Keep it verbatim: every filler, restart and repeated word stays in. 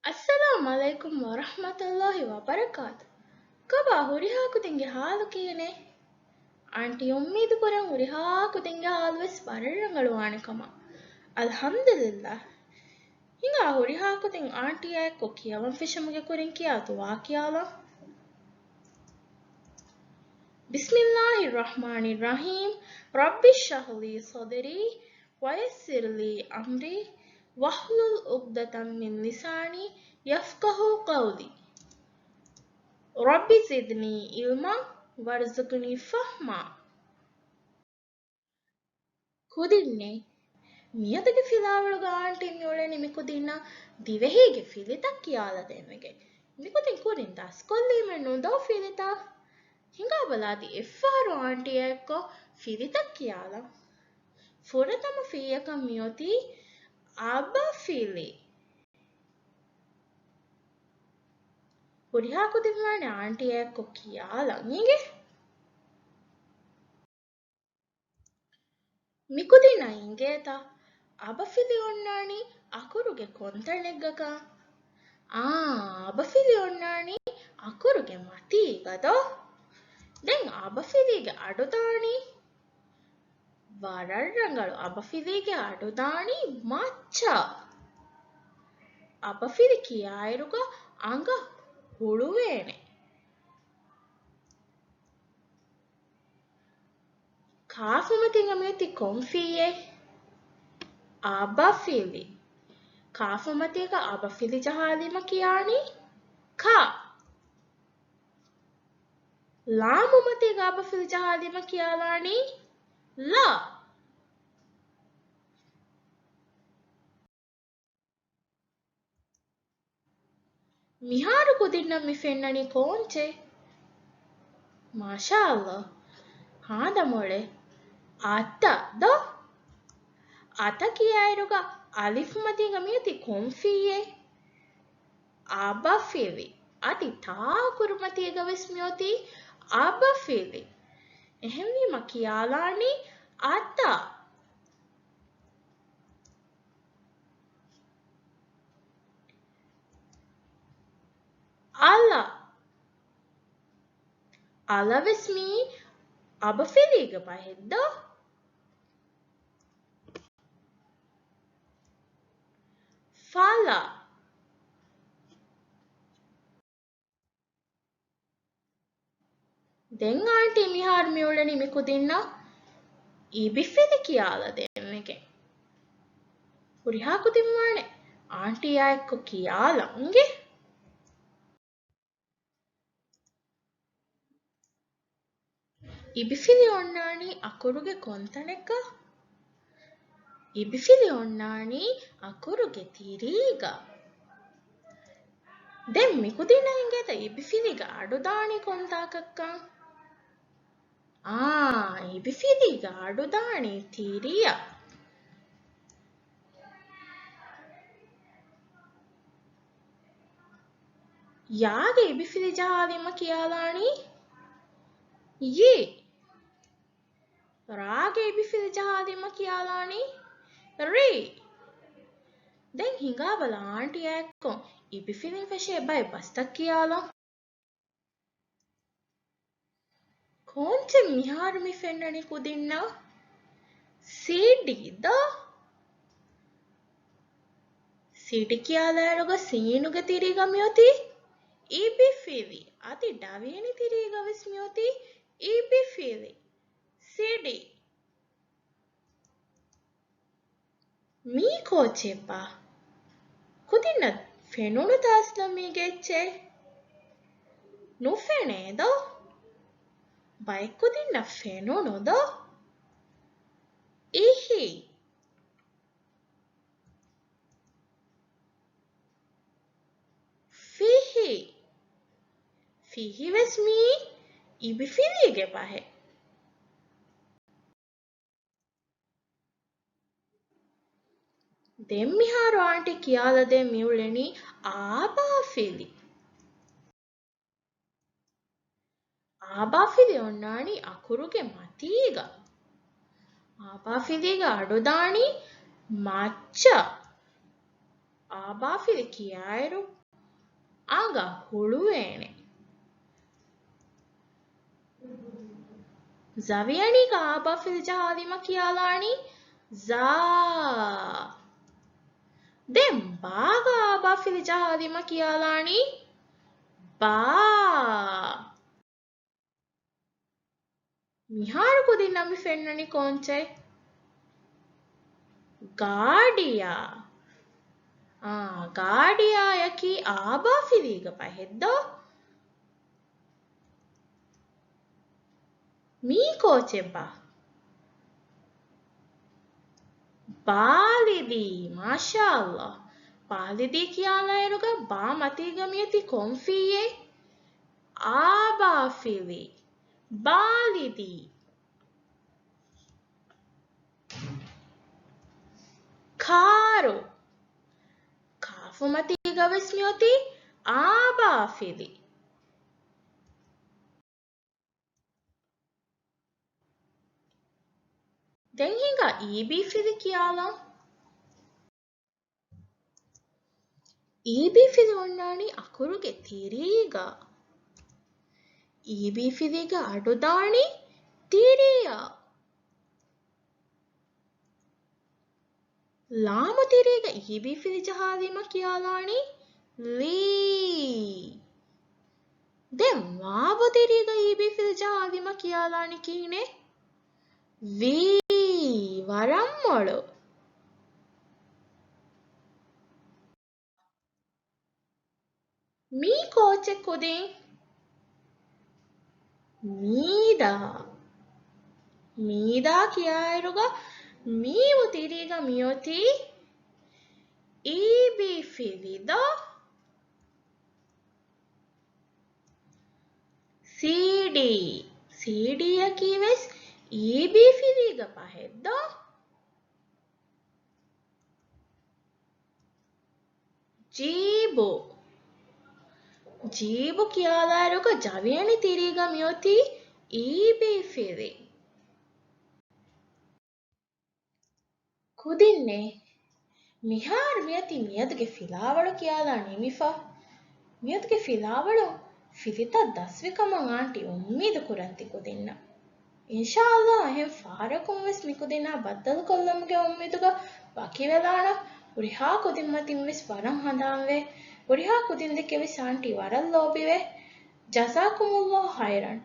އައްސަލާމު ޢަލައިކުމް ވަރަޙްމަތުﷲި ވަބަރަކާތު. ކޮބާ ހުރިހާ ކުދިންގެ ޙާލު ކިހިނެއް؟ އާންޓީ އުއްމީދު ކުރަން ހުރިހާ ކުދިންގެ ޙާލުވެސް ވަރަށް ރަނގަޅުވާނެ ކަމަށް. އަލްޙަމްދުލިއްލާހް. ހިނގާ ހުރިހާ ކުދިން އާންޓީއާ އެއްކޮށް ކިޔަވަން ފެށުމުގެ ކުރިން ކިޔާ ދުޢާ ކިޔާލަން. بسم الله الرحمن الرحيم. رب اشرح لي صدري ويسر لي أمري واحلل عقدة من لساني يفقهوا قولي. رب زدني علما وارزقني فهما. ކުދިންނޭ! މިއަދުގެ ފިލާވަޅުގަ އާންޓީ މިއުޅެނީ މިކުދިންނަށް ދިވެހީގެ ފިލިތައް ކިޔާލަދޭންވެގެން. މިކުދިން ކުރިން ދަސްކޮށްލީމެއް ނޫން ދޯ ފިލިތައް؟ ހިނގާބަލަ އަދި އެއްފަހަރު އާންޓީއާ އެއްކޮށް ފިލިތައް ކިޔާލަން. ފުރަތަމަ ފިއްޔަކަށް މިއޮތީ އަބަފިލި. ހުރިހާ ކުދިން ވާނެ އާންޓީއާ އެއްކޮށް ކިޔާލަން އިނގޭ. މިކުދިންނަށް އިނގޭތަ އަބަފިލި އޮންނާނީ އަކުރުގެ ކޮންތަނެއްގަކަން؟ އާ، އަބަފިލި އޮންނާނީ އަކުރުގެ މަތީގަ ދޯ؟ ދެން އަބަފިލީގެ އަޑު ދާނީ؟ ވަރަށް ރަނގަޅު، އަބަފިލީގެ އަޑު ދާނީ މައްޗަށް. އަބަފިލި ކިޔާއިރުގަ އަނގަ ހުޅުވޭނެ. ކާފުމަތީގަ މިއޮތީ ކޮން ފިއްޔެއް؟ އަބަފިލި. ކާފުމަތީގަ އަބަފިލި ޖަހާލީމަ ކިޔާނީ ކަ. ލާމުމަތީގަ އަބަފިލި ޖަހާލީމަ ކިޔާލާނީ ލަ. މިހާރު ކުދިންނަށް މި ފެންނަނީ ކޯންޗެއް؟ މާޝާﷲ. ހާދަ މޮޅެއް. އަތަ ދޯ؟ އަތަ ކިޔާއިރުގަ އަލިފުމަތީގަ މިއޮތީ ކޮން ފިއްޔެއް؟ އަބަފިލި. އަދި ތާ އަކުރުމަތީގަ ވެސް މިއޮތީ އަބަފިލި. އެހެންވީމަ ކިޔާލާނީ އަތަ. އަލަ. އަލަ ވެސް މީ އަބަފިލީގެ ބަހެއް ދޯ؟ ފަލަ. ދެން އާންޓީ މިހާރު މިއުޅެނީ މިކުދިންނަށް އިބިފިލި ކިޔާލަދޭންވެގެން. ހުރިހާ ކުދިން ވާނެ އާންޓީއާ އެއްކޮށް ކިޔާލަން އިނގޭ. އިބިފިލި އޮންނާނީ އަކުރުގެ ކޮންތަނެއްގަ؟ އިބިފިލި އޮންނާނީ އަކުރުގެ ތިރީގަ. ދެން މިކުދިންނަށް އިނގޭތަ އިބިފިލީގަ އަޑު ދާނީ ކޮންތާކަށްކަން؟ އާ، އިބިފިލީގަ އަޑު ދާނީ ތިރިއަށް. ޔާގެ އިބިފިލި ޖަހާލީމަ ކިޔާލާނީ ޔި. ރާގެ އިބިފިލި ޖަހާލީމަ ކިޔާލާނީ ރީ. ދެން ހިނގާބަލަ އާންޓީއާ އެއްކޮށް އިބިފިލިން ފެށޭ ބައެއް ބަސްތައް ކިޔާލަން. ކޯންޗެއް މިހާރު މި ފެންނަނީ ކުދިންނަށް؟ ސީޑީ ދޯ؟ ސީޑީ ކިޔާލާއިރުގަ ސީނުގެ ތިރީގަ މިއޮތީ އިބިފިލި. އަދި ޑަވިޔަނި ތިރީގަ ވެސް މިއޮތީ އިބިފިލި. ސީޑީ. މީ ކޯޗެއްބާ؟ ކުދިންނަށް ފެނުނުތަ އަސްލު މީގެ އެއްޗެއް؟ ނުފެނޭ ދޯ؟ ބައެއް ކުދިންނަށް ފެނުނު ދޯ؟ އިހި. ފިހި. ފިހި ވެސް މީ އިބިފިލީގެ ބަހެއް. ދެން މިހާރު އާންޓީ ކިޔާލަދޭ މިއުޅެނީ އާބާފިލި. އާބާފިލި އޮންނާނީ އަކުރުގެ މަތީގަ. އާބާފިލީގަ އަޑުދާނީ މައްޗަށް. އާބާފިލި ކިޔާއިރު އަނގަ ހުޅުވޭނެ. ޒަވިޔަނީގަ އާބާފިލި ޖަހާލީމަ ކިޔާލާނީ ޒާ. ދެން ބާގަ އާބާފިލި ޖަހާލީމަ ކިޔާލާނީ ބާ. މިހާރު ކުދިންނަށް މި ފެންނަނީ ކޯންޗެއް؟ ގާޑިއާ. އާ، ގާޑިއާޔަކީ އާބާފިލީގަ ބަހެއްދޯ؟ މީ ކޯޗެއްބާ؟ ބާލިދީ. މާޝާﷲ. ބާލިދީ ކިޔާލާއިރުގަ ބާ މަތީގަ މިއޮތީ ކޮންފިއްޔެއް؟ އާބާފިލި. ބާލިދީ. ކާރު. ކާފު މަތީގަ ވެސް މިއޮތީ އާބާފިލި. ދެން ހިނގާ އީބީފިލި ކިޔާލަން. އީބީފިލި އޮންނާނީ އަކުރުގެ ތިރީގަ. އީބީފިލީގަ އަޑުދާނީ ތިރިއަށް. ލާމު ތިރީގަ އީބީފިލި ޖަހާލީމަ ކިޔާލާނީ ލީ. ދެން ވާވު ތިރީގަ އީބީފިލި ޖަހާލީމަ ކިޔާލާނީ ކިހިނެއް؟ ވީ. ވަރަށް މޮޅު. މީ ކޯޗެއް ކުދިން؟ މީދާ. މީދާ ކިޔާއިރުގަ މީމު ތިރީގަ މިއޮތީ އީބީފިލި ދޯ؟ ސީޑީ. ސީޑީއަކީ ވެސް އީބީފިލީގަ ބަހެއްދޯ؟ ޖީބު. ޖީބު ކިޔާލާއިރުގަ ޖަވިޔަނި ތިރީގަ މިއޮތީ އީބީފިލި. ކުދިންނޭ، މިހާރު މިއޮތީ މިއަދުގެ ފިލާވަޅު ކިޔާލާ ނިމިފަ. މިއަދުގެ ފިލާވަޅު ފިލިތައް ދަސްވިކަމަށް އާންޓީ އުއްމީދު ކުރަން ތި ކުދިންނަށް. އިންޝާﷲ އެހެން ފަހަރަކުން ވެސް މިކުދިންނާ ބައްދަލުކޮށްލުމުގެ އުއްމީދުގަ ވަކިވެލާނަން. ހުރިހާ ކުދިންމަތިން ވެސް ވަރަށް ހަނދާންވޭ. ހުރިހާ ކުދިން ދެކެ ވެސް އާންޓީ ވަރަށް ލޯބިވޭ. ޖަޒާކުމުﷲ ޚައިރަން.